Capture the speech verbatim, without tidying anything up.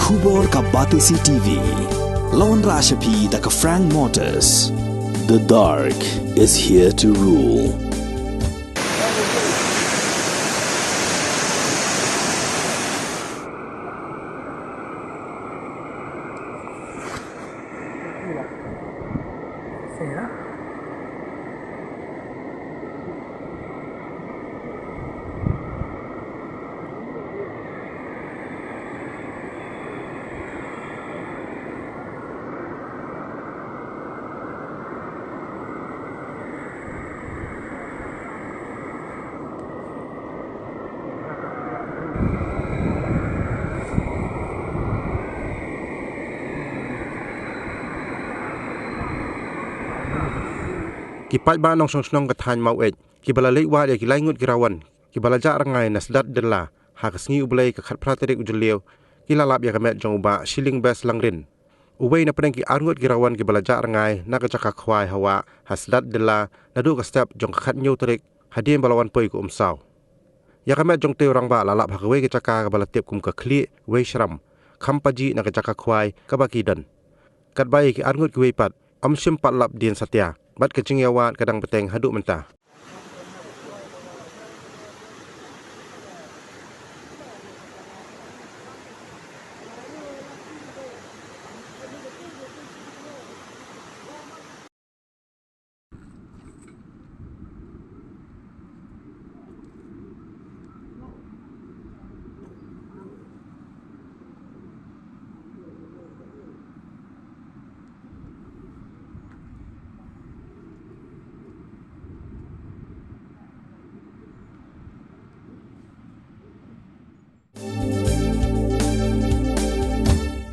Khubor ka Batesi T V. Lawan Rashapi da ka Frank Motors. The dark is here to rule. Ki paidbah nongshong shnong ka thaiñ Maweit, kiba la leit wad ïa ki lai ngut ki rawan kiba la jah rngai na Sdat Dilla ha ka sngi U Blei ka khatphra tarik u Jylliew, ki la lap ïa ka met jong u Bah Shilling Best Langrin, uwei na pdeng ki arngut ki rawan kiba la jah rngai na ka jaka khwai ha wah ha Sdat Dilla naduh ka step jong ka khathynñiew tarik hadien ba la wan poi ka Umsaw. Ïa ka met jong utei u rangbah la lap ha kawei ka jaka kaba la tip kum ka Khlieh Wei Shram, kham pajih na ka jaka khwai kaba ki don. Katba ïa ki arngut kiwei pat ym shym pat lap dien satia, bad ka jingïawad ka dang bteng haduh mynta.